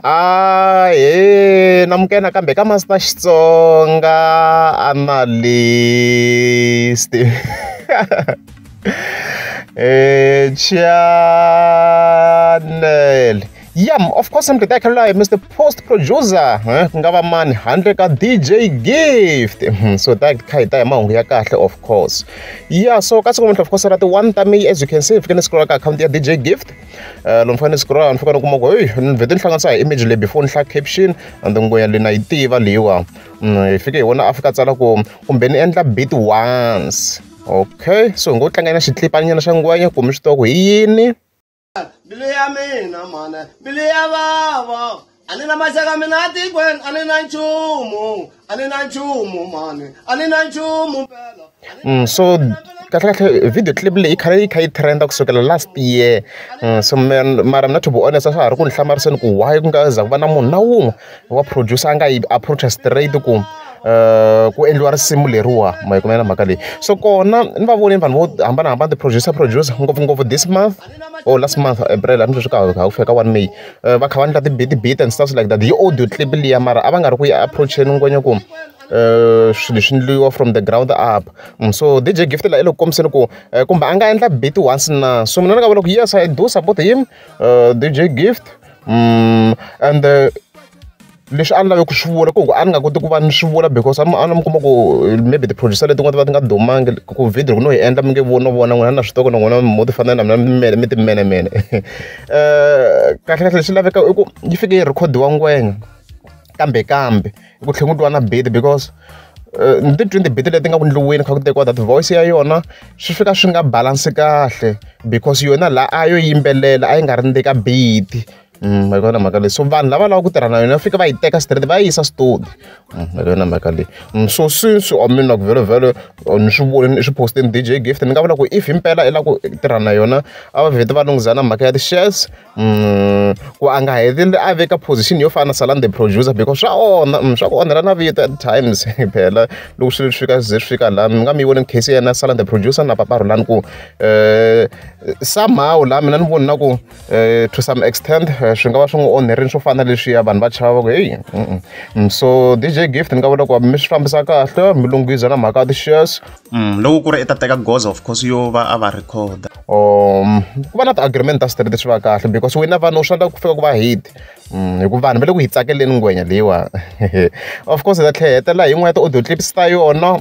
Ahee namukela nakambe ka Master Xitsonga Analyst channel. Yeah, of course I'm the Mr. Post Producer, ku nga va mani handle ka DJ Gift. So that kha hi ta hi mahungu ya kahle of course. Yeah, so ka siku namuntlha of course ra ti 1 ta May, as you can see, fika ni scroll ka account ya DJ Gift. Loko ni fane ni scroll ni fika ni kuma ku hey, ni vhete ni hlanganisa hi image leyi before ni hlaya caption and then ngoya leyi na yi tiva leyiwa. Hi fike hi vona a fika tsala ku kumbe ni endla beat once. Okay, so hi ngo tlanga na xitlipanyana xa ngwenya ku mi swi tiva ku hi yini. Mbilu ya mina mhani, mbilu ya vava, a ni na maxaka mina atikweni, a ni na nchumu, a ni na nchumu mhani, a ni na nchumu mpela. So kahle kahle video clip leyi khale yi kha yi trenda kusukela last year. So mara mina to be honest a swa ha ri ku ni hlamariseni ku why ku nga za ku va na munhu na wun'we wa producer a nga yi approach straight ku ku endliwa risimu leriwa ma yi kumela mhaka leyi. So kona ni va vonile vanhu vo hambanahambana ti-producer producer ngopfungopfu this month or last month April a ni sweswi ka ha ku fika ka 1 May va kha va endla ti-beat beat and stuff like that hi audio clip liya mara a va nga ri ku yi approacheni ngwenya ku swilo swi endliwa from the ground up. So DJ Gift la i le ku kombiseni ku kumbe a nga endla beat once na. So mina ni nga vula ku yes, I do support him, DJ Gift. And leswi a ni lave ku swi vula ku a ni nga koti ku va ni swi vula because a ni kuma ku maybe ti-producer letin'wana ti va ti nga dumangi ku video loko no yi endla mi nge voni no vona n'wina na swi tiva ku na n'wina mo ti fanela na mina mi timenemene. Kahle kahle leswi lavekaka i ku yi fike yi rhekhodiwa ngwenya kambe kambe i ku tlhela ku twa na beat because ni ti twini ti-beat leti nga ku endliweni kha ku tekiwa that voice ya yona swi fika swi nga balance kahle because yona laha a yo yimbelela a yi nga ri ndzeni ka beat. Ma yi vona mhaka leyi. So vanhu lava lavaka ku tirha na yona va fika va yi teka straight va yi yisa studio. Ma yi vona mhaka leyi. So since I mean like vhele vhele ni swi vonile i swi postini DJ Gift ni nga vula ku if himpela i lava ku tirha na yona a va vheti va lunghisa na mhaka ya ti-shares ku a nga heteleli a veka position yo fana na Salani the Producer because swa onha, swa ku onhela na vito at times phela loko swilo swi fika ze swi fika laha mi nga mi yi voni case ya yena Salani the Producer na Papa Rhulani ku somehow laha mina ni voni na ku to some extent swi nga va swi n'wi onherini swo fana na leswiya vanhu va chava va ku heyi. So DJ Gift ni nga vula ku mi swi fambisa kahle mi lunghiza na mhaka ya ti-shares. Loko ku ri i ta teka goza of course yo va a va record. Ku va na ti-agreement ta straight swi va kahle because we never know swi endla ku fika ku va hit. Hi ku vanhu va le ku yi tsakeleni ngwenya leyiwa. Of course hi ta tlhela hi hetelela hi yin'wana ya ti-audio clips ta yona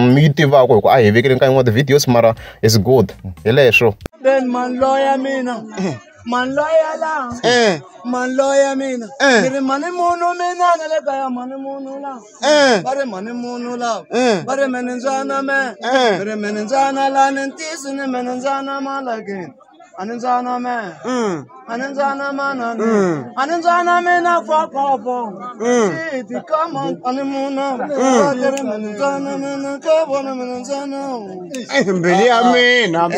mi yi tivaka hi ku a hi vekeleni ka yin'wana ti-videos mara is good hi leswo. Then man lawyer mina, man lawyer la, man lawyer mina. Ni ri mani munhu mina na le kaya mani munhu la, va ri mani munhu la, va ri mene ndzana me, ni ri mene ndzana la ni ntiyiso ni mene ndzana malakeni. A ni ndzana me, a ni ndzana manana, a ni ndzana mina fafafo. Shit, come on, a ni munhu, va ri mene ndzana mina ka vona mene ndzana. Mbilu ya mina.